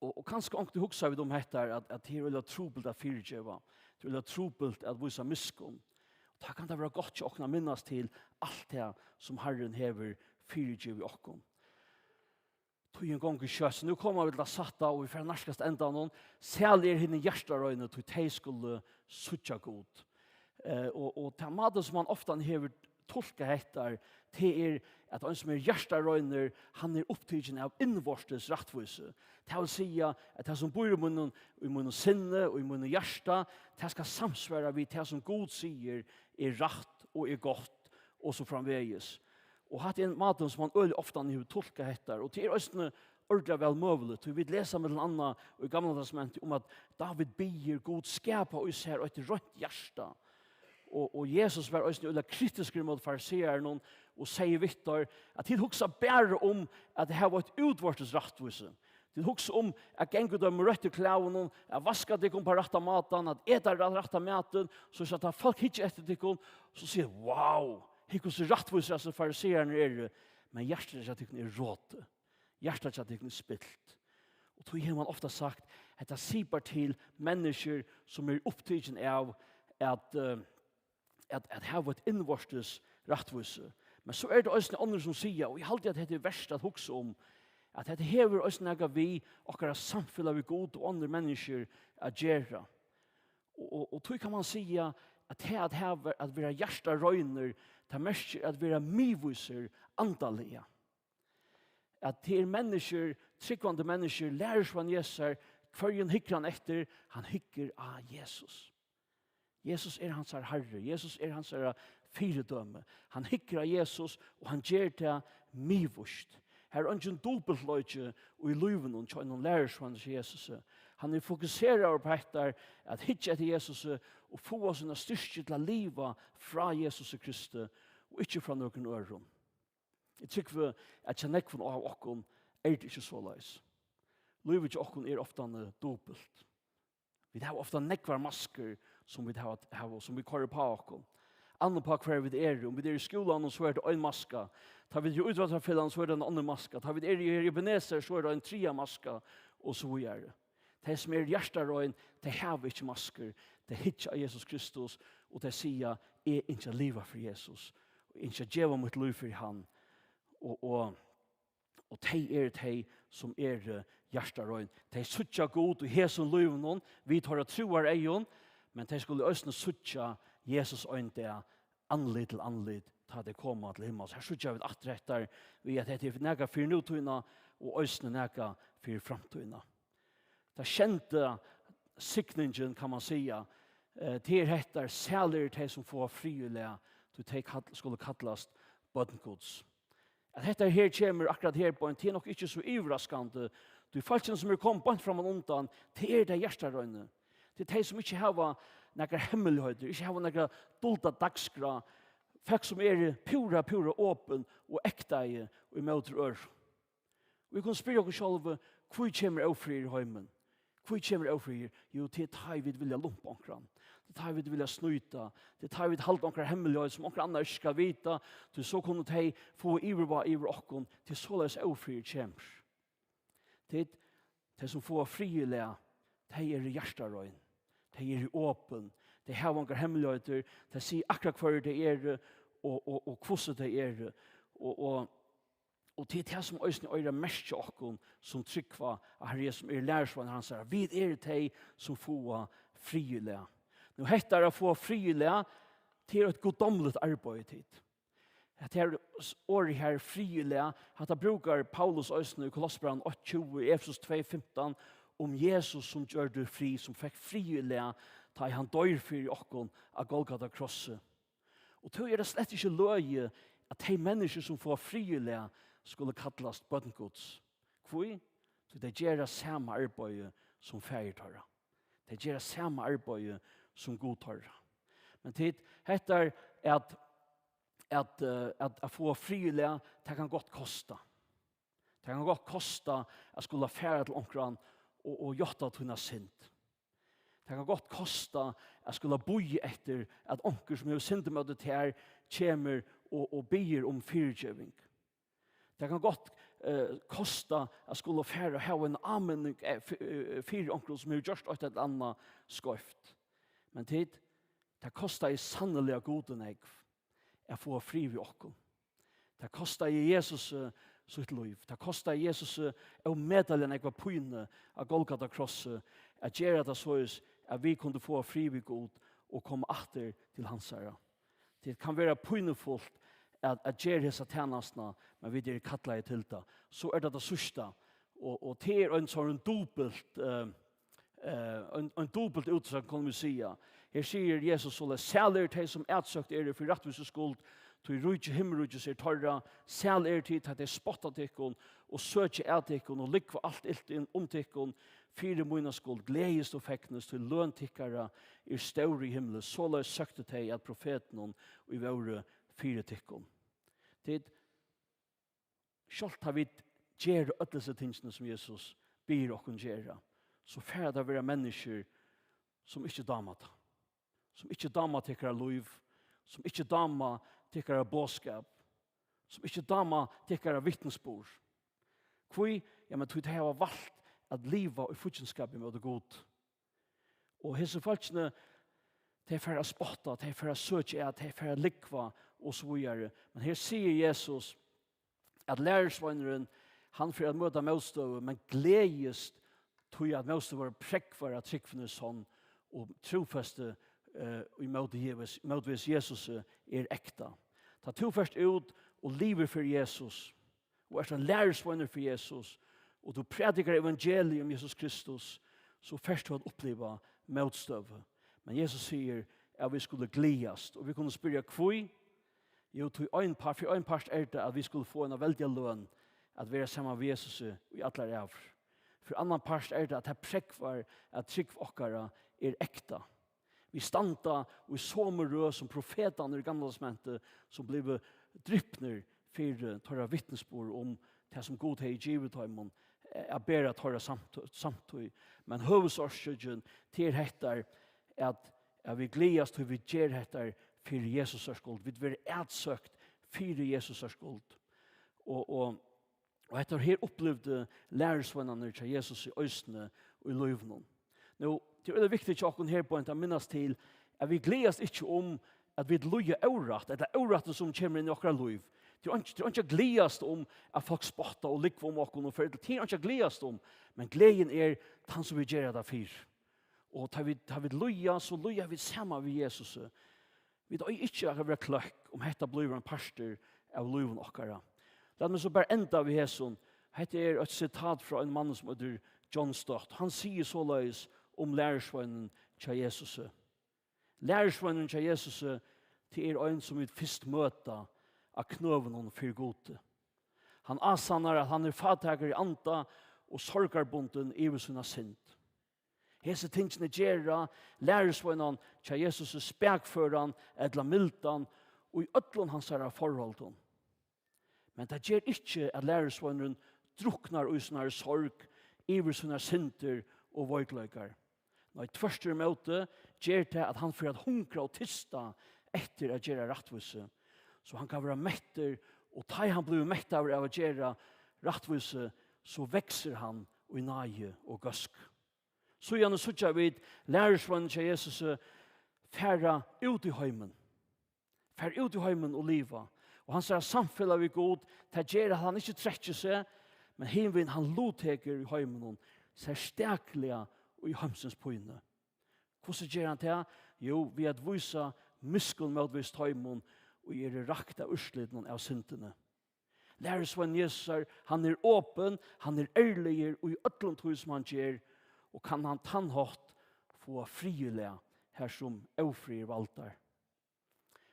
og, og kanska onkuntíð hugsa vit um hetta, at, at tað er øgiliga trupult at fyrigeva. Tað er øgiliga trupult at vísa miskunn. Og tá kann tað vera gott hjá okkum at minnast til alt tað, sum Harrin hevur fyrigivið okkum. Tíðin gongur skjótt, so nú koma vit til tað sætta, og vit fara nærkast endanum. Sælir eru hinir hjartareinu, tí tey skulu síggja Gud. Eh, og, og tann mátin, sum man ofta hevur tulkað hetta, tað er, at ein sum er hjartareinur, hann er upptikin av innvortis rættvísi. Tað vil siga, at tað sum býr í mínum, í mínum sinni og í mínum hjarta, tað skal samsvara við tað, sum Gud sigur er rætt og er gott, og so framvegis. Og hatta er ein máti, sum man øgiliga ofta hevur tulkað hetta, og tað er eisini ordiliga væl møguligt, tí vit lesa millum annað í Gamla Testamenti um, at David biður Gud skapa í sær eitt reint hjarta. Og, og Jesus var eisini øgiliga kritiskur ímóti farisearunum og segði við teir, at tit hugsa bara um at hava eitt útvortis rættvísi. Tit hugsa um at ganga í teimum røttu klæðunum, at vaska tykkum á rætta mátan, at eta rætt-, rætta matin, so at tá fólk hyggja eftir tykkum, so siga: "Wow, hygg hvussu rættvísir hasir fariseararnir eru." Men hjartað hjá tykkum er rotið. Hjartað hjá tykkum er spilt. Og tí hevur man ofta sagt, hetta sipar til menniskjur, sum eru upptikin av at, eh, at, at hava eitt innvortis rættvísi. Men so er tað eisini onnur, sum siga, og eg haldi, at hetta er vert at hugsa um, at hetta hevur eisini nakað við okkara samfelag við Gud og onnur menniskjur at gera. Og, og, og tí kann man siga, at tað at hava, at vera hjartareinur, tað merkir at vera miðvísur andaliga. At tað er menniskjur, trúgvandi menniskjur, lærisveinir Jesusar, hvørjum hyggur hann eftir? Hann hyggur á Jesus. Jesus er hansara harri, Jesus er hansara fyridømi. Hann hyggur á Jesus, og hann ger tað miðvíst. Har er eingin dupultleiki í lívinum hjá einum lærisveini hjá Jesusi. Hann er fokuseraður upp á hetta, at hyggja eftir Jesusi og fáa sína styrki til at liva frá Jesusi Kristi og ikki frá nøkrum øðrum. Eg trúgvi, at hjá nógvum av okkum er tað ikki soleiðis. Lívið hjá okkum er ofta dupult. Vit hava ofta nógvar maskur, sum vit hava, hava, sum vit koyra upp á okkum. Annað upp á, hvar vit eru. Um vit eru í skúlanum, so er tað ein maska. Tá vit eru í ítróttarfelagnum, so er tað ein annar maska. Tá vit eru her í Ebenezer, so er tað ein triðja maska, og so víðari. Tey, sum eru hjartarein, tey hava ikki maskur. Tey hyggja á Jesus Kristus, og tey siga: "Eg ynski at liva fyri Jesus. Og eg ynski at geva mítt lív fyri hann." Og, og, og tey eru tey, sum eru hjartarein. Tey síggja Gud í hesum lívinum, við teirra trúareygum, men tey skulu eisini síggja Jesus ein dag, andlit til andlit, tá tey koma til himmals. Her síggja vit aftur hetta, við at hetta er nakað fyri nútíðina og eisini nakað fyri framtíðina. Tað kenda signingin, kann man siga, eh, tað er hetta: "Sælir eru tey, sum fáa frið í lag, tí tey kall-, skulu kallast børn Guds." At hetta her kemur akkurát her beint, tað er nokk ikki so yvirraskandi, tí fólkini, sum eru komin beint framman undan, tað eru tey hjartareinu. Tað er tey, sum ikki hava nakrar hemmeligheiter, ikki hava nakra dulda dagskrá, fólk, sum eru púra, púra opin og ekta í, ímóti øðrum. Og vit kunnu spyrja okkum sjálv: "Hví kemur ófriður í heimin? Hví kemur ófriður?" Jú, tað er tá, ið vit vilja lumpa onkran. Tað er tá, ið vit vilja snýta. Tað er tá, ið vit halda onkra hemmeligheit, sum onkur annar ikki skal vita, tí so kunnu tey fáa yvirvág yvir okkum. Tað er soleiðis, ófriður kemur. Tað er tey, sum fáa frið í lag, tey eru hjartarein. Tey eru opin. Tey hava onkrar hemmeligheiter. Tey siga akkurát, hvørji tey eru, og, og, og hvussu tey eru. Og, og Og tað er tað, sum eisini eigur at merkja okkum, sum trúgva á Harra Jesus, sum eru lærisveinar hansara. Vit eru tey, sum fáa frið í lag. Nú, hetta at fáa frið í lag, tað er eitt guddómligt arbeiði, tit. Hetta her s-, orðið her, frið í lag, hatta brúkar Paulus eisini í Kolossebrævinum eitt tjúgu, Efesus tvey fimtan, um Jesus, sum gjørdi frið, sum fekk frið í lag, tá ið hann doyr fyri okkum á Golgata krossi. Og tí er tað slett ikki løgið, at tey menniskju, sum fáa frið í lag, skulu kallast børn Guds. Hví? Tí tey gera sama arbeiði sum faðir teirra. Tey gera sama arbeiði sum Gud teirra. Men tit, hetta er at, at, eh, at, at fáa frið í lag, tað kann gott kosta. Tað kann gott kosta at skula fara til onkran og, og játta tína synd. Tað kann gott kosta at skula bíða eftir, at onkur, sum hevur synd ímóti tær, kemur og, og biður um fyrigeving. Tað kann gott, eh, kosta at skula fara og hava eina áminning, eh, fy-, eh, fyri onkrum, sum hevur gjørt eitt ella annað skeivt. Men tit, tað kostaði sanniliga Gudi nógv at fáa frið við okkum. Tað kostaði Jesus, eh, sítt lív. Tað kostaði Jesus, eh, ómetaliga nógva pínu á Golgata krossi at gera tað soleiðis, at vit kundu fáa frið við Gud og koma aftur til hansara. Tað kann vera pínufult at, at gera hesa tænastuna, men vit eru kallaði til tað. So er tað tað síðsta, og, og tað er ein sånn dupult, eh, eh, ein, ein dupult útsøgn, kunnu vit siga. Her sigur Jesus soleiðis: "Sæl eru tey, sum atsøkt eru fyri rættvísu skuld, tí ríki himmiríkis er teirra. Sæl eru tit, tá tey spotta tykkum og søkja at tykkum og lúgva alt ilt inn um tykkum fyri mína skuld. Gleðist og fegnist, tí løn tykkara er stór í himli. Soleiðis søktu tey at profetunum, ið vóru fyri tykkum." Tit, sjálvt tá vit gera øll hesi tingini, sum Jesus biður okkum gera, so fara tað at vera menniskjur, sum ikki dáma tað, sum ikki dáma tykkara lív, sum ikki dáma tykkara boðskap, sum ikki dáma tykkara vitnisburð. Hví? Ja, men tí tey hava valt at liva í fíggindskapi móti Gud. Og hesi fólkini, tey fara at spotta, tey fara at søkja at, tey fara at lúgva og so víðari. Men her sigur Jesus, at lærisveinurin, hann fer at møta mótstøðu, men gleðist, tí at mótstøðan prógvar, at trúgvin er sonn, og trúfesti, eh, í móti Jesus, mótvegis Jesusi er ekta. Tá tú fert út og livir fyri Jesus, og ert ein lærisveinur fyri Jesus, og tú prædikar evangeliið um Jesus Kristus, so fert tú at uppliva mótstøðu. Men Jesus sigur at vit skulu gleðast, og vit kunnu spyrja, hví? Jú, tí ein part, fyri ein part er tað, at vit skulu fáa eina veldiga løn at vera saman við Jesusi í allar ævir. Fyri annan part er tað, at tað prógvar, at trúgv okkara er ekta. Vit standa í somu røð sum profetarnir í Gamla Testamenti, sum blivu dripnir fyri teirra vitnisburð um tað, sum Gud hevði givið teimum, eh, at bera teirra samt-, samtíð. Men høvuðsorsøkin til hetta, at, at vit gleðast, tí vit gera hetta fyri Jesusar skuld. Vit verða atsøkt fyri Jesusar skuld. Og, og, og hetta her upplivdu lærisveinarnir hjá Jesusi eisini í lívinum. Nú, tað er veldig viktigt hjá okkum her beint at minnast til, at vit gleðast ikki um, at vit líða órætt, ella órættin, sum kemur inn í okkara lív. Tað er einki, tað er einki at gleðast um, at fólk spotta og lúgva um okkum og fara illa. Tað er einki at gleðast um, men gleðin er tann, sum vit gera tað fyri. Og tá vit, tá vit líða, so líða vit saman við Jesusi. Vit eiga ikki at vera kløkk, um hetta blívur ein partur av lívinum okkara. Lat meg so bara enda við hesum. Hetta er eitt sitat frá einum manni, sum eitur John Stott. Hann sigur soleiðis um lærisveinin hjá Jesusi: Lærisveinurin hjá Jesusi, tað er ein, sum vit fyrst møta á knøunum fyri Gudi. Hann ásannar, at hann er fátækur í anda og sorgarbundin yvir sína synd. Hesi tingini gera lærisveinan hjá Jesusi spakføran ella mildan í øllum hansara forholdum. Men tað ger ikki, at lærisveinurin druknar í sínari sorg yvir sínar syndir og veikleikar. Nei, tvørturímóti ger tað, at hann fer at hungra og tysta eftir at gera rættvísi, so hann kann vera mettur, og tá ið hann blívur mettaður av at gera rættvísi, so veksur hann í náði og góðsk. Síðani síggja vit lærisveinar hjá Jesusi fara út í heimin. Fara út í heimin og liva. Og hansara samfelag við Gud, tað ger, at hann ikki trekkir seg, men hinvegin, hann luttekur í heiminum, serstakliga í heimsins pínu. Hvussu ger hann tað? Jú, við at vísa miskunn mótvegis teimum, ið eru rakt av úrslitunum av syndini. Lærisvein Jesusar, hann er opin, hann er ærligur í øllum tí, sum hann ger, og kann hann tann hátt fáa friðarlag, har sum ófriður valdar.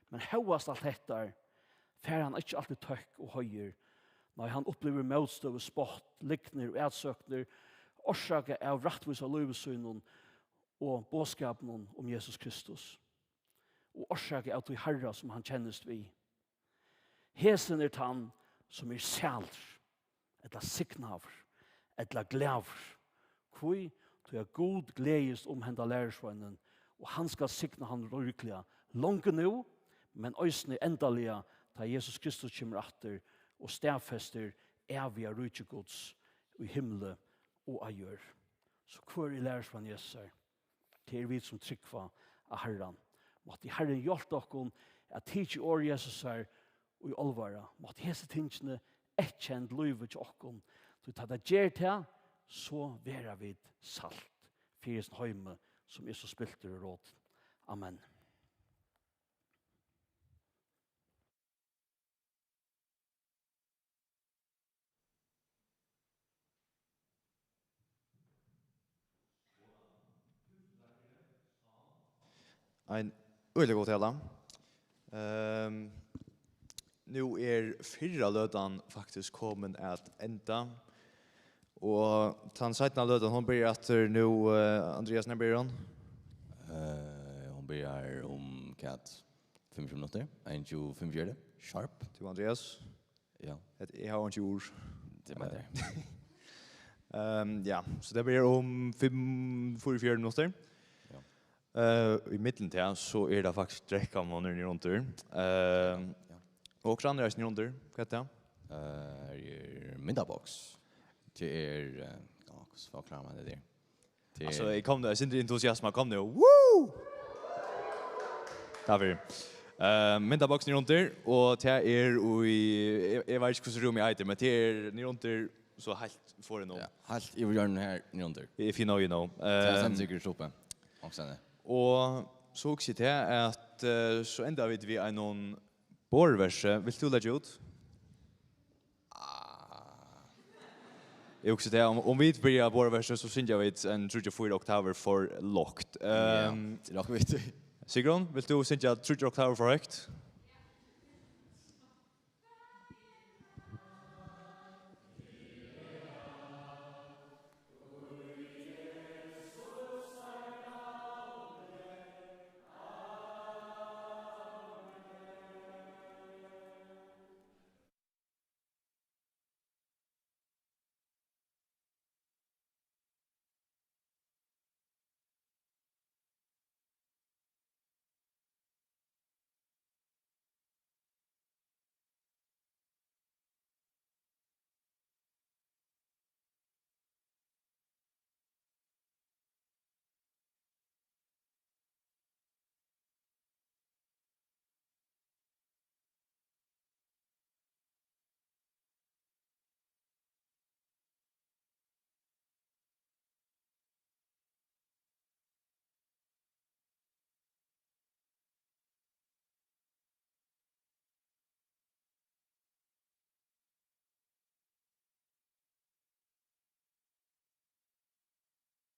Men hóast alt hetta fær hann ikki altíð tøkk og heiður. Nei, hann upplivir mótstøðu, spott, lygnir og atsóknir, orsakað av rættvísa lívi sínum og boðskapinum um Jesus Kristus, og orsakað av tí harða, sum hann kennist við. Hesin er tann, sum er sælur, ella signaður, ella glaður. Hví? Tí at Gud gleðist um henda lærisveinin, og hann skal signa hann ríkliga, longu nú, men eisini endaliga, tá Jesus Kristus kemur aftur og staðfestir æviga ríki Guds í himli og á jørð. So hvør er lærisvein Jesusar? Tað eru vit, sum trúgva á Harran. Mátti Harrin hjálpa okkum at tikið orð Jesusar í álvara. Mátti hesi tingini eyðkend lívið hjá okkum. Tí tá tað ger tað, so verða vit salt fyri hesin heimi, sum er so spiltur og rotin. Amen. Ein øgiliga góð tala. Ehm, nú er fyrra løtan faktiskt komin at enda. Og tann seinna løtan, hon byrjar aftur nú, eh, Andreas, nær byrjar hon? Eh, hon byrjar um, hvat, fimmogtjúgu minuttir? Ein tjúgu fimmogfjøruti, sharp. Tú, Andreas? Ja. Hetta, eg havi einki ur. Tað meini eg. Ehm, ja, so tað byrjar um fimm, fýraogfjøruti minuttir. Ja. Eh, í millum tað, so er tað faktiskt drekkamunur niðurundir. Ehm, Ja. Og okkurt annað er eisini niðurundir. Hvat er tað? Eh, her er myndaboks. Tað er, eh, ja, hvussu forklarar man tað? Tað er Altso, eg kom nú, eg sýndi entusiasma, kom nú. Woo! Takk fyri. Eh, myndaboks niðurundir, og tað er í, eg, eg veit ikki hvussu rúmið eitur, men tað er niðurundir, so heilt foran um. Ja, heilt yvir hjørnuni her niðurundir. If you know, you know. Tað er Ehm, sum sikkurt uppi. Onkustaðni. Og so hugsi eg til at, eh, so enda vit við einum borðversi. Vilt tú leggja út? Ah. Eg hugsi til, um, um vit byrja borðversi, so syngja vit ein tríggjar, fýra oktavir for lágt. Ja, ehm, tað er nokk vit. Sigrun, vilt tú syngja tríggjar oktavir for høgt?